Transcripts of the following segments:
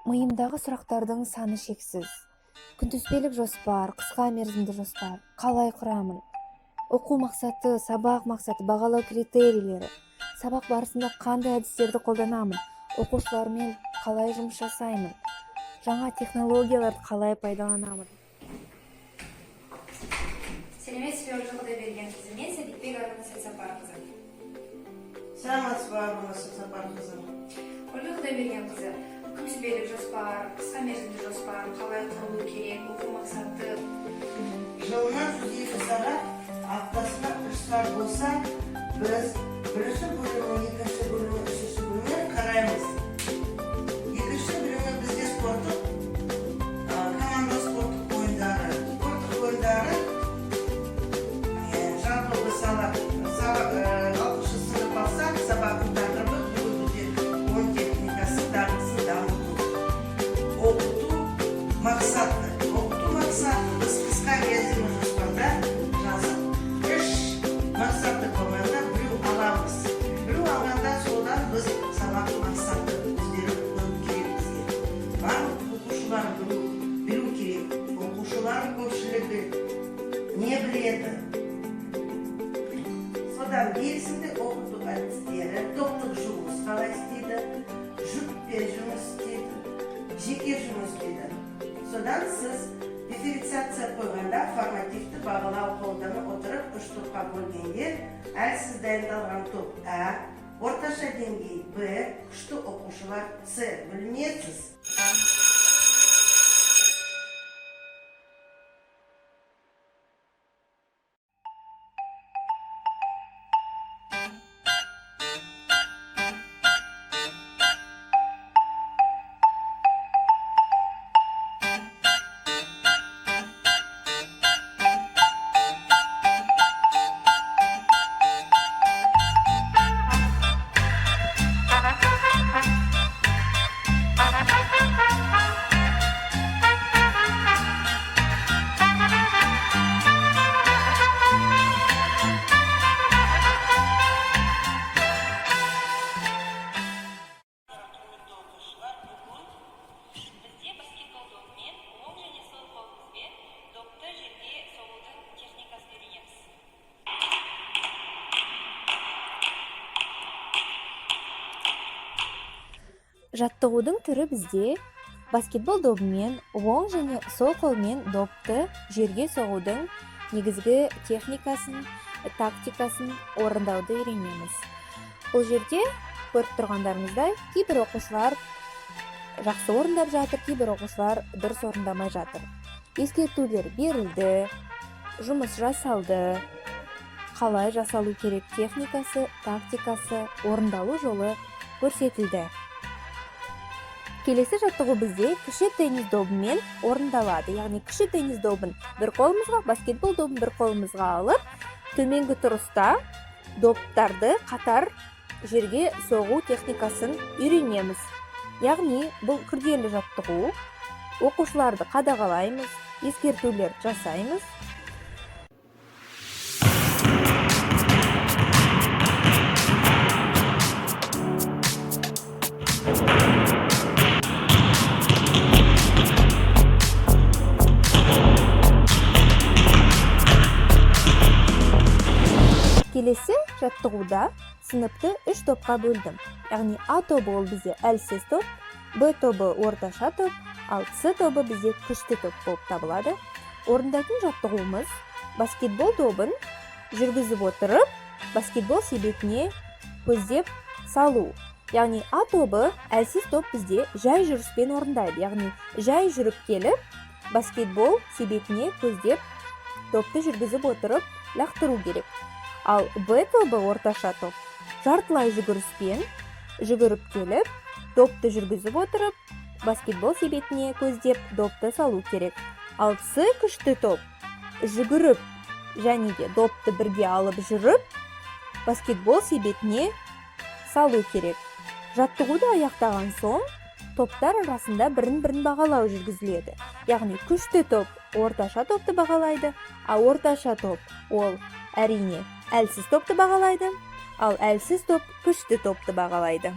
Миымдағы сұрақтардың саны шексіз. Күнтізбелік жоспар, қысқа мерзімді жоспар қалай құрамын? Оқу мақсаты, сабақ мақсаты, бағалау критерийлері, сабақ барысында қандай әдістерді қолданамын, оқушылармен қалай жұмыс жасаймын, жаңа технологияларды қалай пайдаланамын? Сәлеметсіз бе, Ольга Құдайбергенқызы! Мен Сәбитбек Арғын Сәтсапарқызы. Саламатсыз ба, Арғын Сәтсапарқызы! Ольга Құдайбергенқызы, күнтізбелік жоспар, қысқа мерзімді жоспар қалай құрылу керек, оқу мақсаты? Жылына 102 сағат, аптасына 3 сағат болса, біз бірінші бөлімі, екінші бөлімі, үшінші бөлімін қараймыз. Екінші бөлімі бізде спорттық команда, спорттық ойындары. Спорттық ойындары жалпы мысалы, алтыншы сынып алсақ, сабақтың тақырыбы бүгін бізде ойын техникасы дағдысын дамыту. Оқыту мақсаты. Оқыту мақсаты біз қысқа мерзімді жоспарда жазып, үш мақсатты қойғанда, біреу аламыз. Біреу алғанда, содан біз сабақ мақсаты өздері қою керек бізге. Барлық оқушылар білу керек. Оқушылар көпшілігі не біледі? Содан белсенді оқыту әдістері, топтық жұмыс қалай істейді, жұппен жұмыс істейді, жеке жұмыс істейді. Содан сіз дифференциация қойғанда, формативті бағалау қолдана отырып, үш топқа бөлгенде, әлсіз дайындалған топ А, орташа деңгей Б, күшті оқушылар С бөлінесіз. Құрметті оқушылар, бүгін бізде баскетбол добымен оң және сол қолымызбен допты жерге соғудың техникасын үйренеміз. Жаттығудың түрі бізде баскетбол добымен оң және сол қолмен допты жерге соғудың негізгі техникасын, тактикасын орындауды үйренеміз. Бұл жерде көріп тұрғандарыңыздай, кейбір оқушылар жақсы орындап жатыр, кейбір оқушылар дұрыс орындамай жатыр. Ескертулер берілді, жұмыс жасалды, қалай жасалу керек, техникасы, тактикасы, орындалу жолы көрсетілді. Келесі жаттығу бізде кіші теннис добымен орындалады, яғни кіші теннис добын бір қолымызға, баскетбол добын бір қолымызға алып, төменгі тұрыста доптарды қатар жерге соғу техникасын үйренеміз. Яғни бұл күрделі жаттығу. Оқушыларды қадағалаймыз, ескертулер жасаймыз. Келесі жаттығуда сыныпты үш топқа бөлдім, яғни А тобы ол бізде әлсіз топ, Б тобы орташа топ, ал С тобы бізде күшті топ болып табылады. Орындайтын жаттығуымыз: баскетбол добын жүргізіп отырып, баскетбол себетіне көздеп салу. Яғни А тобы, әлсіз топ, бізде жай жүріспен орындайды, яғни жай жүріп келіп, баскетбол себетіне көздеп, допты жүргізіп отырып лақтыру керек. Ал Б тобы, орташа топ, жартылай жүгіріспен жүгіріп келіп, допты жүргізіп отырып, баскетбол себетіне көздеп допты салу керек. Ал С, күшті топ, жүгіріп және де допты бірге алып жүріп, баскетбол себетіне салу керек. Жаттығуды аяқтаған соң топтар арасында бірін бірін бағалау жүргізіледі, яғни күшті топ орташа топты бағалайды, ал орташа топ ол, әрине, әлсіз топты бағалайды, ал әлсіз топ күшті топты бағалайды.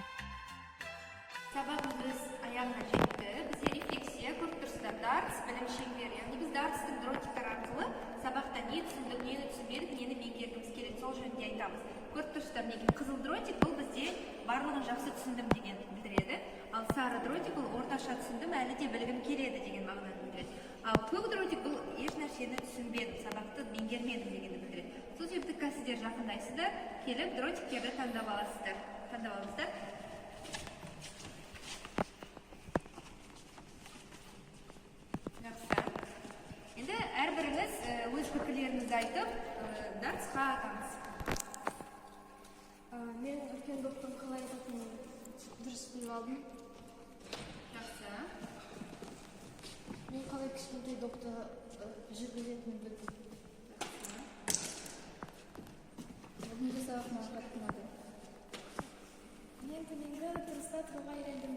Сабағымыз аяғына жетті. Тұрсыздар, мінекей, қызыл дротик бұл бізде барлығын жақсы түсіндім деген білдіреді. Ал сары дротик бұл орташа түсіндім, әлі де білгім келеді деген мағынаны білдіреді. Ал көк дротик бұл еш нәрсені түсінбедім, сабақты меңгермедім дегенді білдіреді. Сол себепті қазір сіздер жақындайсыздар, келіп дротиктерді таңдап аласыздар. Таңдап алыңыздар. Жақсы. Енді әрбіріңіз өз пікірлеріңізді айтып, дәрісқа атаңыз. Мен үлкен доптың қалай ататынын дұрыс біліп алдым. Жақсы. Мен қалай кішкентай допты жүргізетінін білдім. Бүгінгі сабақ маған қатты ұнады. Мен төменгі тұрыста тұруға үйрендім.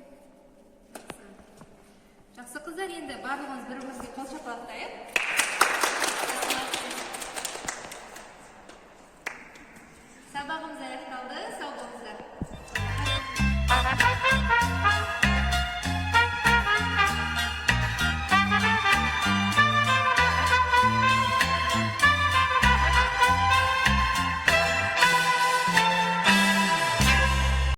Жақсы, қыздар, енді барлығымыз бір бірімізге қол шапалақтайық. Сабағымыз аяқталды. Сау